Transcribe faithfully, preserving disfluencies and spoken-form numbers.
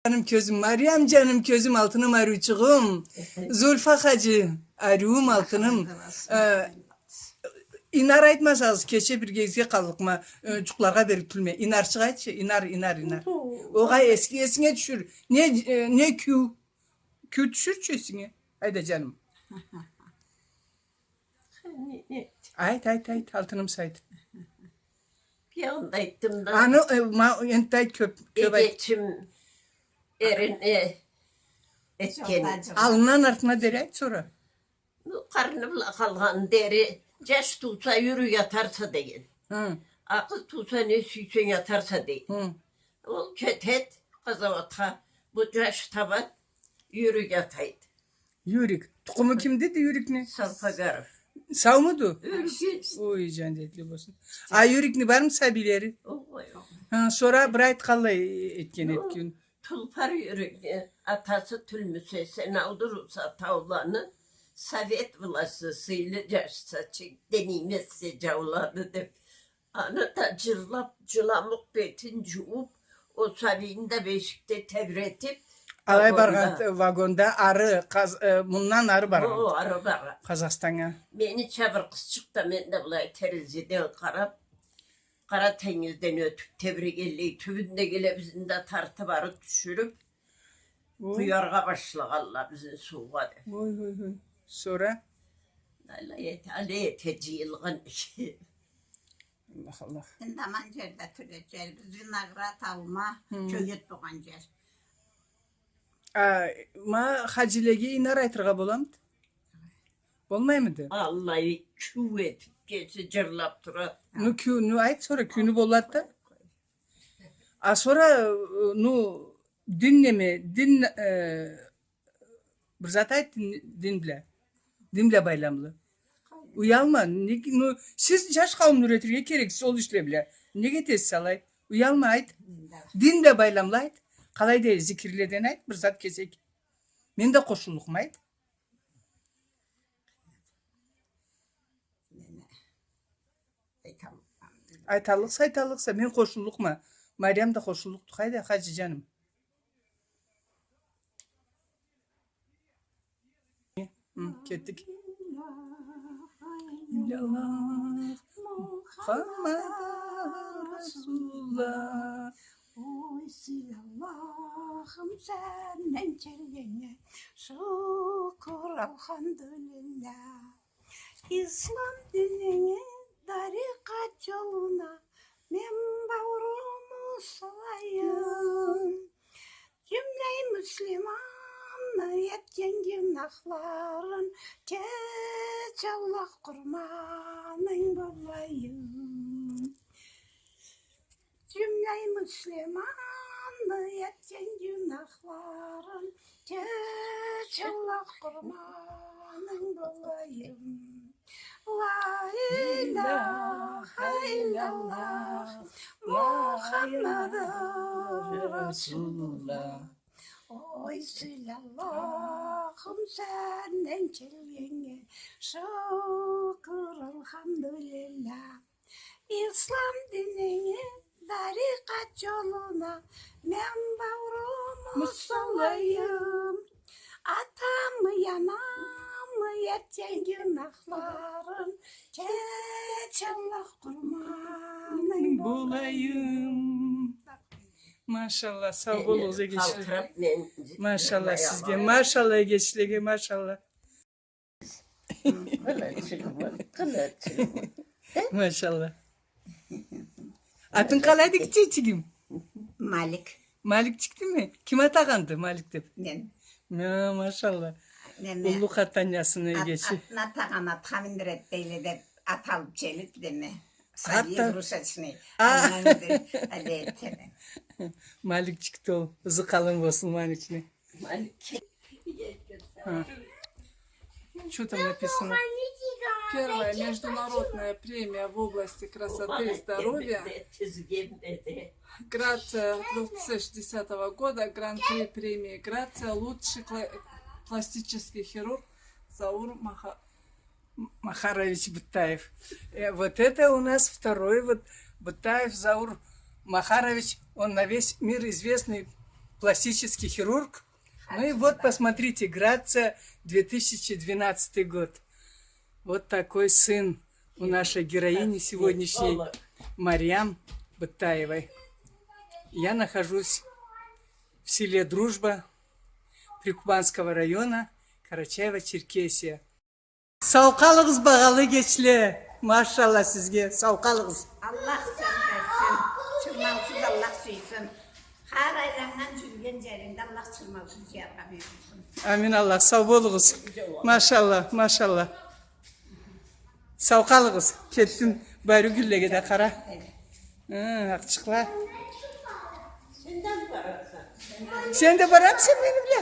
Джаным кёзюм, Мариям, джаным кёзюм, алтыным, ариучугъум. Зульфа хаджи, ариуум, алтыным. Э, Инар айтмасагъыз, кече бир гезге къаллыкъма, э, джукъларгъа берик тюлме. Инарчыкъ айтчы, Инар, Инар, Инар. Огъай, эсинге, эсинге тюшюр. Не, э, не кюу? Кюу тюшюрчю эсинге. Айда, джаным. Айт, айт, айт, алтыным, айт. Бир анда айтдым да. Аны, э, ма-, энтда айт, кёп, кёп айт. Эгечим эрин, э, этген. Аллындан артына дери айт сора. Ну, къарны бла къалгъан дери, джаш тууса, юрюй атарса деген. Хы. А къыз тууса, не сюйсенг атарса деген. Хы. Ол кетед къазауатха, бу джаш табад, Юрик атайды. Юрик. Тукъуму кимди эди Юрикни? Салпагаров. Саумуду? Ёлген. Ой, джандетли болсун. А Юрикни бармы сабийлери? Огъай, огъай. Хы, сора бир айт, къалай этген эди кюн? Тулпар Юрикни атасы тюлмюсе, сен алдырса тауланы, совет власти сыйлы джашса, чекден иймезсе джауланы, деб, аны да джырлаб, джыламукъ бетин джууб, ол сабийни да бешикде тебретиб, алай баргъан, вагонда ары, къаз-, э, мындан ары баргъан. О, ары баргъан. Къазахстаннга. Мени чабыр къызчыкъ да, мен да былай терезеден къараб, Къара тенгизден ётюб тебрегенлей, тюбюндегиле бизни да тартыб ары тюшюрюб, къуяргъа башлагъанла бизни суугъа деб. Ой, ой, ой. Сора? Алай эте, алай эте джыйылгъан. Аллах, Аллах. Энди аман джерде тюле джер, биз виноград, алма, хы, кёгет болгъан джер. А, ма, хаджилеге Инар айтыргъа боламыды? Болмаймыды? Аллай кюу этиб, кеси джырлаб турады. Ну, кюу, ну, айт, сора кюуню болады да. А сора, э, ну, дин неме, дин, э, бир зат айт, дин, дин бла. Дин бла байламлы. Уялма, не, ну, сиз джаш къауумну юретирге керексиз ол ишле бла. Неге этесиз алай? Уялма, айт. Дин бла байламлы айт. Къалай да зикирледен айт, бир зат кесек. Мен да къошуллукъма, айт. Айталлыкъса, айталлыкъса, мен къошуллукъма. Мариям да къошуллукъду. Хайда, хаджи джаным. Хы, кетдик. Илаллах, Мухаммад Расулуллах. Ой, сыйлы Аллахым, сенден келгеннге шукур, алхамдулиллях. Ислам дининге, дарикъат джолуна мен баууруму салайым. Джюмлей муслиманны этген гюнахларын кеч, Аллах, къурманынг болайым. Джюмлей муслиманны этген гюнахларын кеч, Аллах, къурманынг болайым. Ла илаха иллаллах, Мухаммадур Расулуллах. Ой, сыйлы Аллахым, сенден келгеннге шукур, алхамдулиллях. Ислам дининге, дарикъат джолуна мен баууруму салайым. Атамы, анамы этген гюнахларын кеч, Аллах, къурманынг болайым. Машалла, сау болугъуз, эгечле. Машалла сизге, машалла, эгечлеге, машалла. Машалла. Атынг къалайды, кичичигим? Малик. Маликчикдими? Ким атагъанды Малик деб? Мен. Ма-, машалла. Неме, уллу къатаниясыны эгечи. Атны атагъан атха миндиред дейле деб, ат алыб джелиб деме. Сабий игрушечный. А. Маликчикди ол. Ызы къалын болсун Маликни. Ха. Чё там написано? Первая международная премия в области красоты и здоровья. Грация две тысячи десятого года, гран-при премии Грация, лучший кла-, пластический хирург Заур Маха-, Махарович Бытаев. Э, вот это у нас второй, вот Бытаев Заур Махарович, он на весь мир известный пластический хирург. Ну и вот, посмотрите, Грация, две тысячи двенадцатый год. Вот такой сын у нашей героини сегодняшней, Мариям Бытаевой. Я нахожусь в селе Дружба Прикубанского района, Карачаево-Черкесия. Сау къалыгъыз, багъалы эгечле. Машалла сизге. Сау къалыгъыз. Аллах джан берсин. Чырмаусуз Аллах сюйсюн. Хар айланнган, джюрюген джерингде Аллах чырмаусуз джыяргъа буюрсун. Амин Аллах. Сау болугъуз. Машалла, машалла. Сау къалыгъыз. Кетдим. Бариу гюллеге да къара. Хы, акъчыкъла. Сен да барамыса мени бла?